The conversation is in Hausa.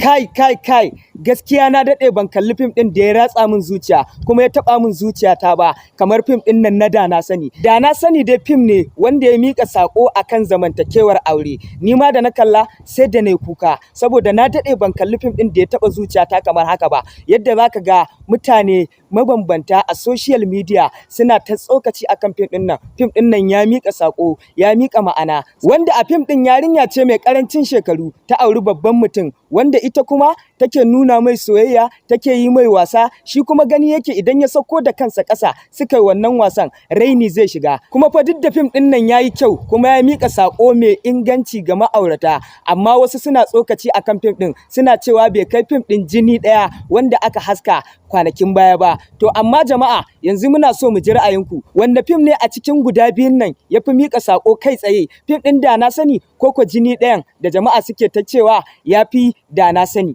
Kai, kai, kai, gaskiya na daɗe ban kalli fim ɗin da ya ratsa min zuciya kuma ya taɓa min zuciyata ba kamar fim ɗin nan na Da Na Sani. Da Na Sani dai fim ne wanda ya miƙa saƙo akan zamantakewar aure. Ni ma da na kalla sai da na yi kuka, saboda na daɗe ban kalli fim ɗin da ya taɓa zuciyata kamar haka ba. Yadda za ka ga mutane mabambanta a social media suna ta tsokaci akan fim ɗin nan. Fim ɗin nan ya miƙa saƙo, ya miƙa ma'ana. Wanda a fim ɗin yarinya ce mai ƙarancin shekaru ta auri babban mutum, wanda ita kuma take nuna mai soyayya, take yi mai wasa, shi kuma gani yake idan ya sauko da kansa ƙasa suka yi wannan wasan, raini zai shiga. Kuma fa duk da fim ɗin nan yayi kyau kuma ya miƙa saƙo mai inganci ga ma'aurata, amma wasu suna tsokaci akan fim ɗin, suna cewa bai kai fim ɗin Jini Ɗaya wanda aka haska kwanakin baya ba. To amma jama'a, yanzu muna so mu ji ra'ayinku: wanda fim ne a cikin guda biyun nan ya fi miƙa saƙo kai tsaye, fim ɗin Da Na Sani ko ko Jini Ɗayan da jama'a suke ta cewa ya fi Da Na Sani?